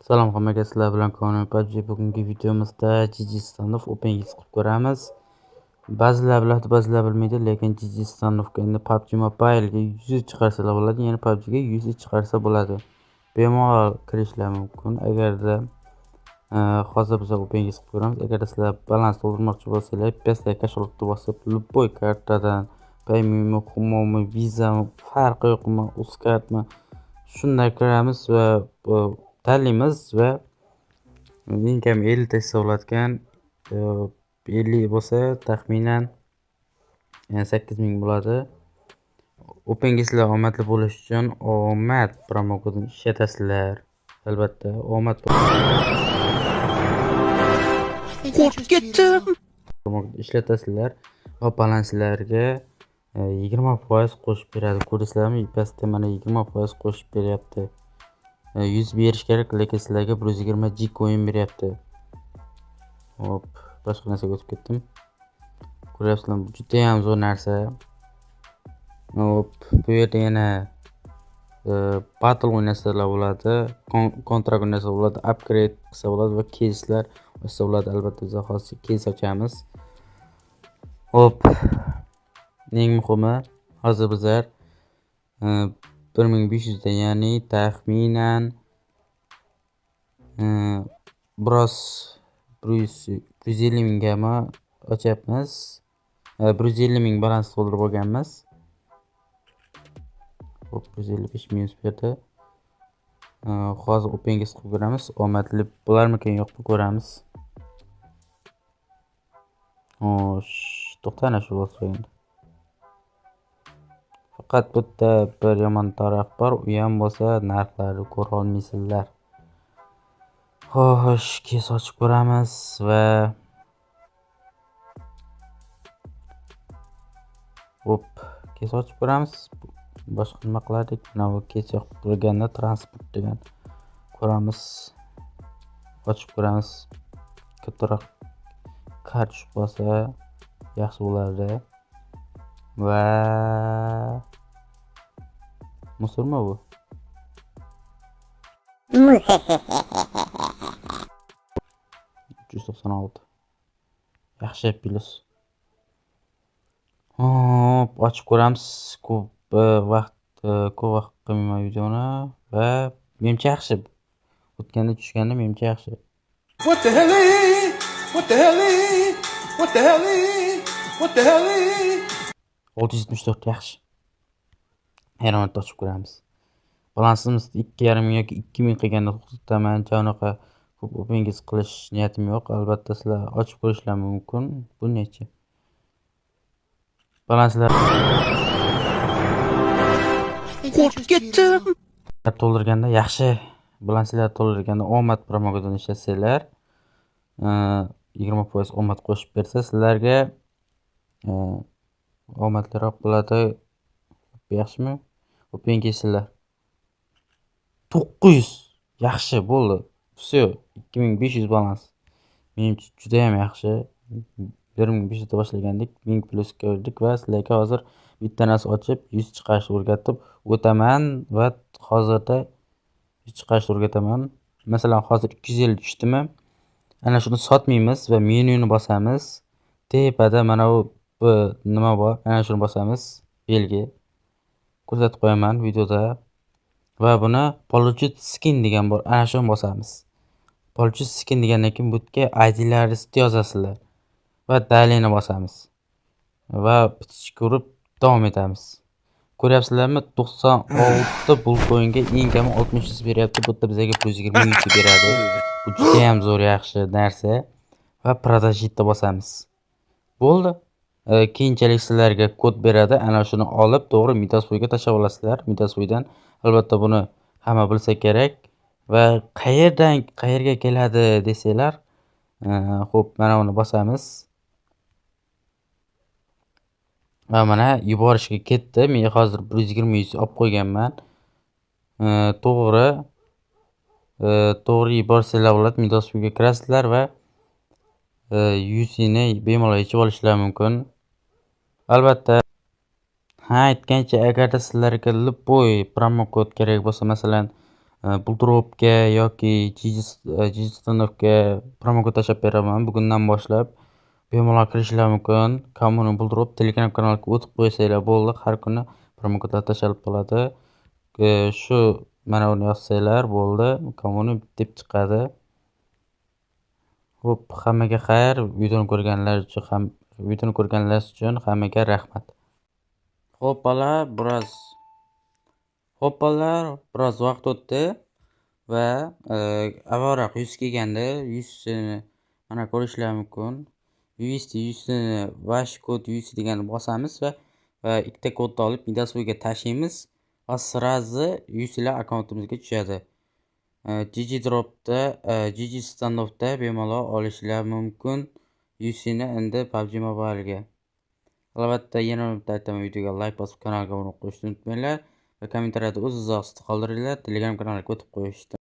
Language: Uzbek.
Salom hammaga, sizlar bilan Konor PUBG. Bugungi videomizda GG Standoff Open X qilib ko'ramiz. Ba'zilar biladi, ba'zilar bilmaydi, lekin GG Standoffga endi PUBG Mobile'ga 100 chiqarsalar bo'ladi, ya'ni PUBG'ga 100 chiqarsa bo'ladi. Bemalol kirishlar mumkin. Agarda hozir biz Open X qilib ko'ramiz. Agarda sizlar balans to'ldirmoqchi bo'lsanglar, pastda kошелekni bosib, любой kartadan, Payme'mi, Humo'mi, Visa'mi, farqi yo'qmi, Uzcard'mi, shunday kiramiz va tanlaymiz va eng kam 50 ta hisoblatgan 50 bo'lsa taxminan 8000 bo'ladi. Openga omadli bo'lish uchun omad promokodini ishlatasizlar. Albatta, omad Qo'rqib ketdim. promokod ishlatasizlar va balanslarga 20% qo'shib beradi. Ko'rasizlarmi? Pastda mana 20% qo'shib beryapti. 100 berish kerak, lekin sizlarga 120 G coin beryapti. Hop, boshqa narsaga o'tib ketdim. Ko'ryapsizlar, bu juda ham zo'r narsa. Hop, bu yerda yana battle o'ynasalar bo'ladi, kontrakt o'ynasa bo'ladi, upgrade qilsa bo'ladi va case'lar ochsa bo'ladi. Albatta biz hozir case ochamiz. Hop, eng muhimi hozir bizlar 1500 da, ya'ni taxminan biroz 150 mingami ochyapmiz. 150 ming balans to'ldirib olganmiz. Hop, 155 minus berdi. Hozir Open X qilib ko'ramiz. Omadli bo'larmikan yo'qmi ko'ramiz. Xo'sh, to'xta, ana shu bo'lsa endi. Faqat bitta bir yomon taraf bor, u ham bo'lsa narxlarni ko'ra olmaysizlar. Xo'sh, kes ochib ko'ramiz va hop, kes ochib ko'ramiz. Boshqa nima qilardik? Mana bu kes yoqib turganda transport degan ko'ramiz. Ochib ko'ramiz. Kattaroq kar tushib qolsa yaxshi bo'lardi. Va musulmon bu. 396. Yaxshi plus. Hop, ochib ko'ramiz. Ko'p vaqt qilmayman videoni va menimcha yaxshi. O'tganda tushganda menimcha yaxshi. What the hell? What the hell? What the hell? What the hell? 674 yaxshi. Yana marta ochib ko'ramiz. Balansimiz 2,5 ming yoki 2000 qilganda to'xtataman. Unaqa ko'p Open X qilish niyatim yo'q. Albatta sizlar ochib ko'rishlar mumkin. Bu necha? Balanslar Qo'rqib ketdim. to'ldirganda yaxshi. Balanslar to'ldirganda omad promokodini ishlatsanglar, 20% omad qo'shib bersa sizlarga omadliroq bo'ladi. Yaxshimi? Open X'lar 900 yaxshi bo'ldi. Всё, 2500 balans. Menimcha juda ham yaxshi. 1500 da boshlagandik, 1000 plus ko'rdik va sizlarga hozir bitta narsa ochib 100 chiqarishni o'rgatib o'taman va hozirda 100 chiqarishni o'rgataman. Masalan, hozir 250 tushdimi? Ana shuni sotmaymiz va menyuni bosamiz. Tepada mana bu nima bor? Ana shuni bosamiz. Belgi ko'rsatib qo'yaman videoda. Va buni получить skin degan bor. Ana shuni bosamiz. Получить skin degandan keyin bu yerga IDlaringizni yozasizlar va dalini bosamiz. Va bitish ko'rib davom etamiz. Ko'ryapsizlarmi? 96 bull coinga eng kami 60 beryapti. Bu yerda bizga 120 UC beradi. Bu juda ham zo'r, yaxshi narsa. Va продолжить bosamiz. Bo'ldi. Keyinchalik sizlarga kod beradi. Ana shuni olib to'g'ri Midasboyga tashlab olasizlar. Midasboydan albatta buni hamma bilsa kerak. Va qayerdan qayerga keladi desanglar, xo'p, mana buni bosamiz. Va mana yuborishga ketdi. Men hozir 120 UC olib qo'yganman. To'g'ri yuborsanglar bo'ladi. Midasboyga kirasizlar va UC ni bemalol yechib olishlar mumkin. Albatta, ha, aytgancha, agarda sizlarga любой promokod kerak bo'lsa, masalan, Bulldropga yoki GG Standoffga promokod tashlab beraman bugundan boshlab. Bemalol kirishinglar mumkin. Kommuni Bulldrop Telegram kanaliga o'tib qo'ysanglar bo'ldi. Har kuni promokodlar tashalib qoladi. Shu mana buni yozsanglar bo'ldi. Kommuni deb chiqadi. Xo'p, hammaga xayr. Videoni ko'rganlar uchun hammaga rahmat. Xo'p, bolalar, biroz vaqt o'tdi va avvalroq 100 kelganda 100 mana ko'rishlar mumkin. USD 100 vash kod USD deganni bosamiz va ikkita kodni olib Midasvoyga tashlaymiz va sразу 100 lar akkauntimizga tushadi. GG Dropda, GG Standoffda bemalol olishlar mumkin UC'ni endi PUBG Mobile'ga. Albatta yana bitta aytaman, videoga like bosib kanalga obuna qo'yishni unutmanglar va kommentariyada o'z izohingizni qoldiringlar. Telegram kanaliga o'tib qo'yishni